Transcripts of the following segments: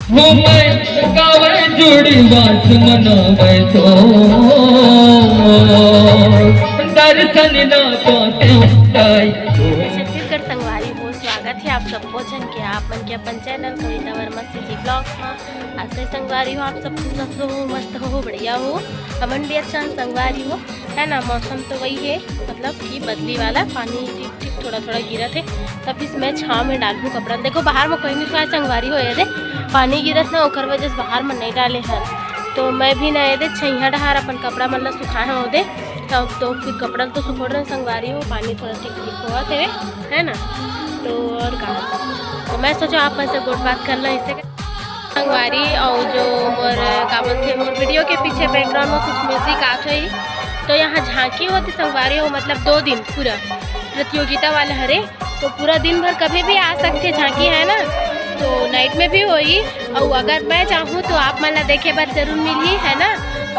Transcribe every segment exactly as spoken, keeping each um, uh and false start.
वो मैं गावे जोड़ी बात मनावे तो दर्शन ना पाते ताई। छत्तीसगढ़ संगवारी हो, स्वागत है आप सबको झन के, आप मन के अपन चैनल कविता वर्मा सीजी ब्लॉग्स में। आशा है संगवारी हो, आप सब स्वस्थ हो, मस्त हो, बढ़िया हो। हमन भी अच्छा हन संगवारी हो, है ना। मौसम तो वही है, मतलब कि बदली वाला, पानी टिप टिप थोड़ा थोड़ा गिरत है, तब भी मैं छाँव में डालहूँ कपड़ा। देखो बाहर में कोई नहीं है संगवारी हो, ये दे पानी गिरत ना, ओकर वजह से बाहर में नहीं डाले हन। तो मैं भी ना ये दे छइहाँ डहार अपन कपड़ा मन ला सुखाए हव दे, तब तो फिर कपड़ा तो सुखोड़ रहे संगवारी हो, पानी थोड़ा टिप टिप होवत है, है ना। तो और का, तो मैं सोचा आप मन से गोठ बात कर ला इसे संगवारी। और जो मोर का बोलथे, मोर वीडियो के पीछे बैकग्राउंड में कुछ म्यूजिक आत होही, तो यहाँ झांकी होथे संगवारी हो, मतलब दो दिन पूरा प्रतियोगिता वाला हरे, तो पूरा दिन भर कभी भी आ सकथे झांकी, है ना। तो नाइट में भी होही, और अगर मैं चाहूँ तो आप मन ला देखे बर जरूर मिलही, है ना।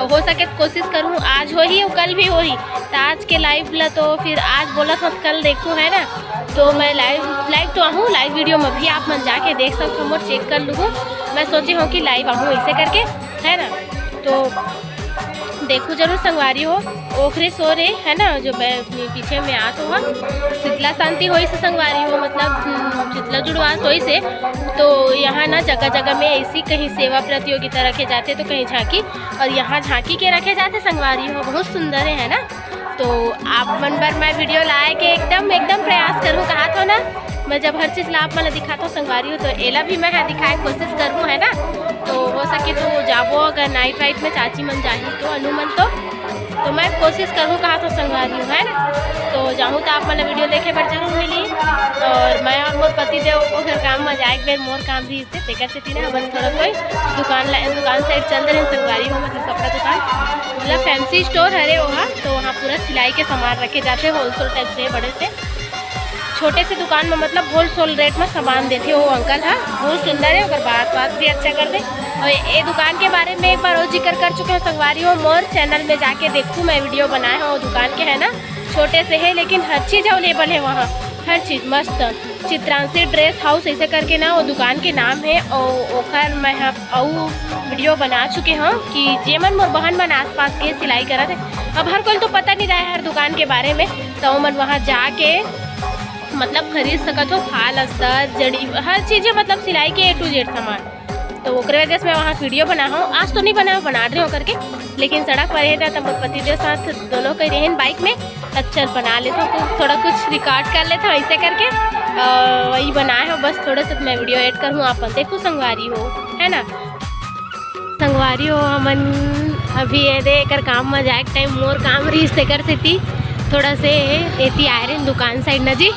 और हो सके तो कोशिश करूँ आज होही और कल भी होही, तो आज के लाइव ला तो फिर आज बोलत हव, कल देखहूँ, है ना। तो मैं लाइव, लाइव तो आहूँ, लाइव वीडियो में भी आप मन जाके देख सकथो, मोर चेक कर लूहूँ। मैं सोचे हव कि लाइव आहूँ ऐसे करके, है ना। तो देखहू जरूर संगवारी हो, ओखरे शोर हे, है ना, जो बै-, पीछे में आत हो, शीतला शांति होइस हे संगवारी हो, मतलब, हम्म, शीतला जुड़वास होइस हे। तो यहाँ ना जगह जगह में ऐसी कहीं सेवा प्रतियोगिता रखे जाथे, तो कहीं झांकी, और यहाँ झांकी के रखे जाथे संगवारी हो, बहुत सुंदर हे, है ना। तो आप मन बर मैं वीडियो लाए के एकदम, एकदम प्रयास करूँ, कहात हो ना, मैं जब हर चीज ला आप मन ला दिखात हो संगवारी हो, तो एला भी मैं हा दिखाए के कोशिश करूँ, है ना। तो हो सके तो जाबो, अगर नाइट वाइट में चाची मन जाही तो, अनु मन तो, तो मैं कोशिश करूँ, कहात हो संगवारी हो, है ना। तो जाहूँ तो आप मन ला वीडियो देखे बर जरूर मिली। और मैं और मोर पति देव ओकर काम में जाए के बेर मोर काम भी से तेकर से तीना हमन थोड़ा कोई दुकान ला, दुकान साइड चल दे रहे संगवारी हो, मतलब कपड़ा दुकान, मतलब फैंसी स्टोर हरे वहाँ। तो वहाँ पूरा सिलाई के सामान रखे जाथे, होलसेल टाइप से, बड़े से, छोटे से दुकान में, मतलब होलसेल रेट में सामान देथे वो अंकल हा। बहुत सुंदर है, ओकर बात, बात भी अच्छा कर दे। और ये दुकान के बारे में एक बार और जिक्र कर चुके हो संगवारी हो, मोर चैनल में जाके देखू, मैं वीडियो बनाए हूँ वो दुकान के, है ना। छोटे से है लेकिन हर चीज अवेलेबल है वहाँ, हर चीज मस्त। चित्रांशी ड्रेस हाउस ऐसे करके ना वो दुकान के नाम है, और ओखर मैं हा अउ वीडियो बना चुके हूँ कि जेमन मोर बहन मन आसपास के सिलाई करत है। अब हर कोई तो पता नहीं रहे हर दुकान के बारे में, तो मन वहाँ जाके मतलब खरीद सकत हो, फाल अस्तर, जड़ी, हर चीज है, मतलब सिलाई के A to Z सामान। तो ओकरे वजह से मैं वहाँ वीडियो बना हूँ, आज तो नहीं बना, बना रही हूँ करके, लेकिन सड़क पर रहता तो मोर पति देव साथ दोनों कहीं रहन बाइक में, अच्छा बना लेता हूँ, कुछ, थोड़ा कुछ रिकॉर्ड कर लेता हूँ ऐसे करके, अ, वही बनाए हो बस। थोड़ा सा मैं वीडियो ऐड करूँ, आप देखो संगवारी हो, है ना। संगवारी हो, हमन अभी ये दे एकर काम में जाए के टाइम मोर काम रहिस तेकर सेती थोड़ा से एती आए रहे दुकान साइड ना जी,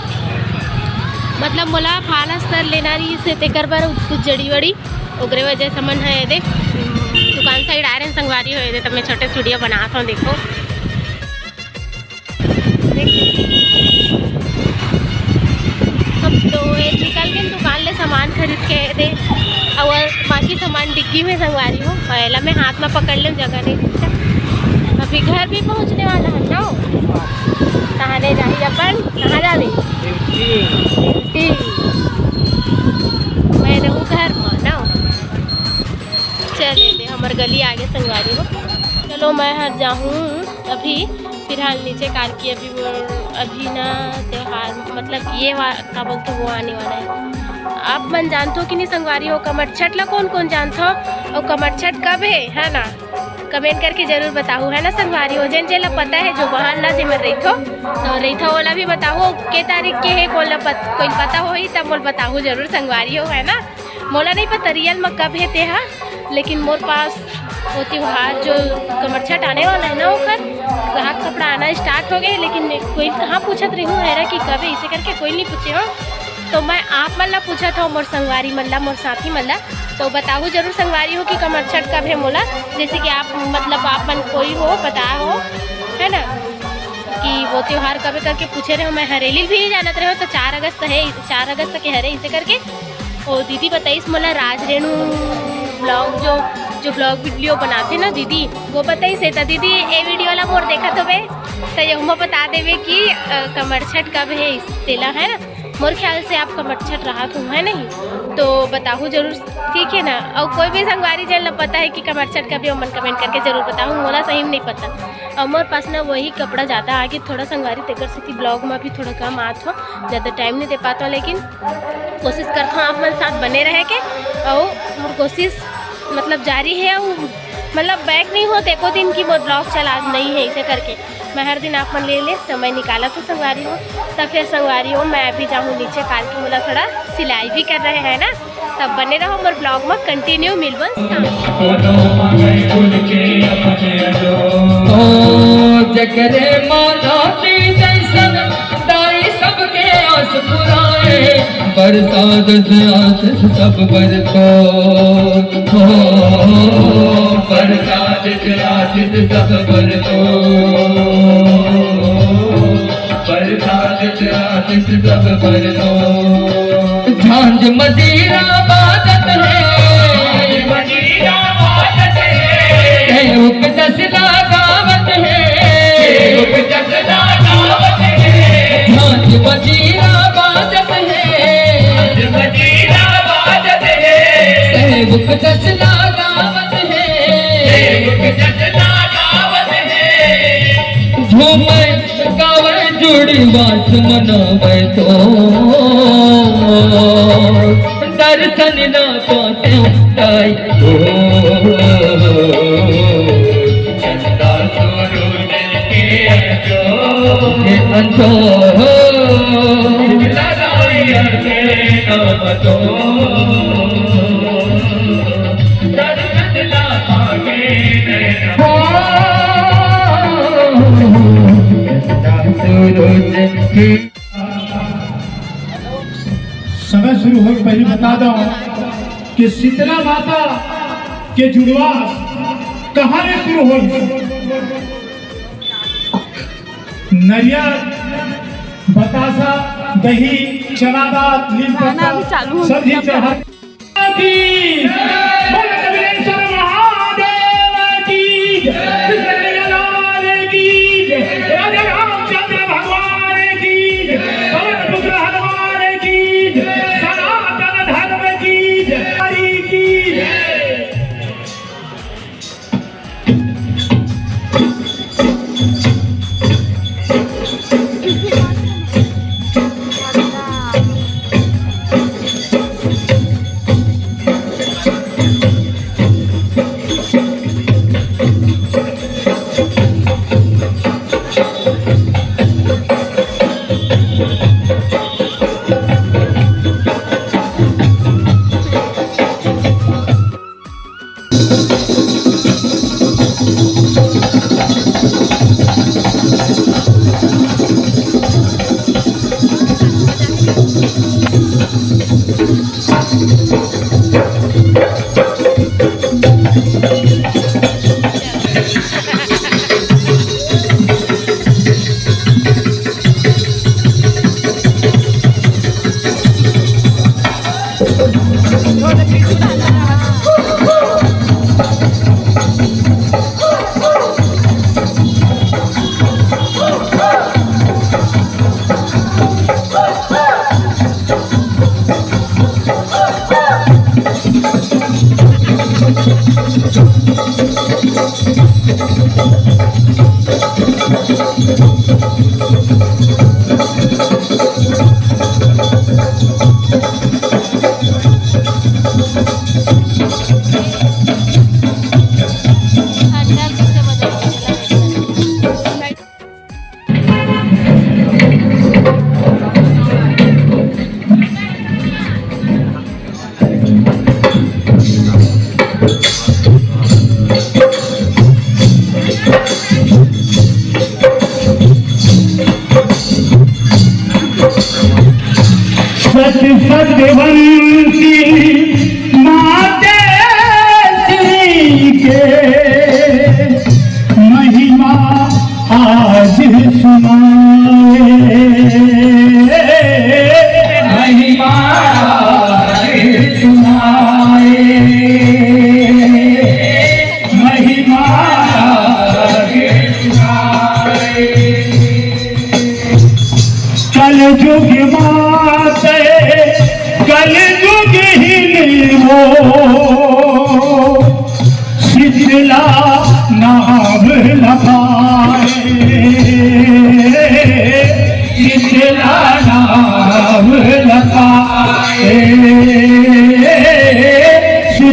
मतलब मोला फाल अस्तर लेना रहिस तेकर बर कुछ जड़ी वड़ी, ओकरे वजह से हमन है ये दे दुकान साइड आए रहे संगवारी हो। ये दे तब मैं छोटे से वीडियो बनात हूँ, देखो। अब तो ये निकल के दुकान ले सामान खरीद के दे, और बाकी सामान डिग्गी में संगवारी हो, और एला मैं हाथ में पकड़ लें, जगह नहीं दिखता। अभी घर भी पहुँचने वाला है ना, तहाने जाही अपन, कहाँ जावे? ड्यूटी। मैं रहूँ घर में ना। चले दे, हमर गली आगे संगवारी हो। चलो मैं हर जाहूँ अभी, फिलहाल नीचे कार की अभी वो, अभी ना त्योहार, मतलब ये वा-, का बोलते वो आने वाला है। आप मन जानते हो कि नहीं संगवारी हो, कमरछठ ला कौन कौन जानते हो और कमरछठ कब है, है ना, कमेंट करके जरूर बताओ, है ना संगवारी हो। जेन जेला पता है, जो बहन ला जेमन रहिथो, तो रहिथो ओला भी बताओ के तारीख के है, कोन ला पत-, कोई पता होही तब मोला बताओ जरूर संगवारी हो, है ना। मोला नहीं पता रियल में कब है तेहा, लेकिन मोर पास वो त्योहार जो कमरछठ आने वाला है ना, ओकर ग्राहक कपड़ा आना स्टार्ट हो गए, लेकिन कोई कहाँ पूछत रही हूँ हैरा कि कब है, इसे करके कोई नहीं पूछे हो। तो मैं आप मन ला पूछत हूँ, मोर संगवारी मन ला, मोर साथी मन ला, तो बताहू जरूर संगवारी हो कि कमरछठ कब है मोला, जैसे कि आप, मतलब आप मन कोई हो, पता हो, है ना, कि वो त्योहार कब है करके पूछे रहे हो। मैं हरेली भी नहीं जानत रहे हो, तो चार अगस्त है, चार अगस्त के हरे इसे करके। ओ दीदी बताइस मोला राज रेणु ब्लॉग, जो, जो ब्लॉग वीडियो बनाथे ना दीदी, वो बताइस हे। त दीदी ए वीडियो ला मोर देखत होबे त यहू मा बता देबे कि, अ, कमरछठ कब हे तेला, है ना। मोर ख्याल से आप कमरछठ राहत हो, है नहीं? त तो बताहू जरूर, ठीक है ना। और कोई भी संगवारी जेन ला पता है कि कमरछठ का भी, ओमन कमेंट करके जरूर बताहू, मोला सही में नहीं पता। और मोर पास ना वही कपड़ा ज़्यादा आगे थोड़ा संगवारी, तेकर सेती ब्लॉग में भी थोड़ा कम आत हो, ज़्यादा टाइम नहीं दे पाता, लेकिन कोशिश करता हूँ आप मन साथ बने रहे के। और मोर कोशिश मतलब जारी है, और मतलब बैक नहीं हो, देखो दिन की मोर ब्लॉग चला नहीं है, इसे करके मैं हर दिन आप मन ले ले समय निकाला तो संगवारी हो। तब फिर संगवारी हो, मैं अभी जाऊँ नीचे, काल के मोला थोड़ा सिलाई भी कर रहे हैं ना। तब बने रहो मोर ब्लॉग में, कंटिन्यू मिलबो शाम। ओ जकरे माता के जैसन दाई सबके आस पुराए, बरसात से आशीष सब बरसो। हो, बरसात से आशीष सब बरसो। बरसात से आशीष सब बरसो। झांझ मजीरा बाजत है, मजीरा बाजत है। कई उपजस लगावत है, उपजस लगावत है। झांझ मजीरा बाजत है, झांझ मजीरा बाजत है। कई उपजस लगावत है, कई उपजस लगावत है। झूमर गावे जोड़ी बास मनावे तो दर्शन ना पाते ताई हो। चंदा सूरज के अंजो, के अंजो। लगाई अंजन तो दर्शन ना पाते हो। चंदा सूरज के समय शुरू हो, पहले बता दो कि शीतला माता के जुड़वा कहाँ ले शुरू हो? नरियर, बतासा, दही, चनादार, नीम पत्ता, अभी चालू हो सब्जी चढ़ा। की, बोलो कपिलेश्वर महादेव की, कृष्ण कन्हैया लाल की, राजा रामचंद्र भगवान की, पवन पुत्र हनुमान की, सनातन धर्म की, हरि की। सत सत्यवंती माते श्री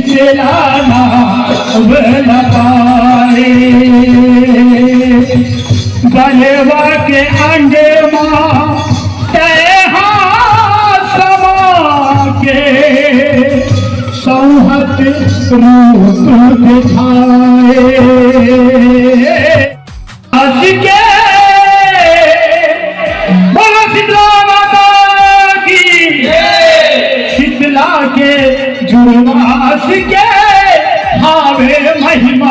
तेला नाम लगाए। बलवा के अंडे मा तैहा समा के सौहत रूप दिखाए। हंस के बोलो शीतला माता की। शीतला के जुर्मास के हावे महिमा।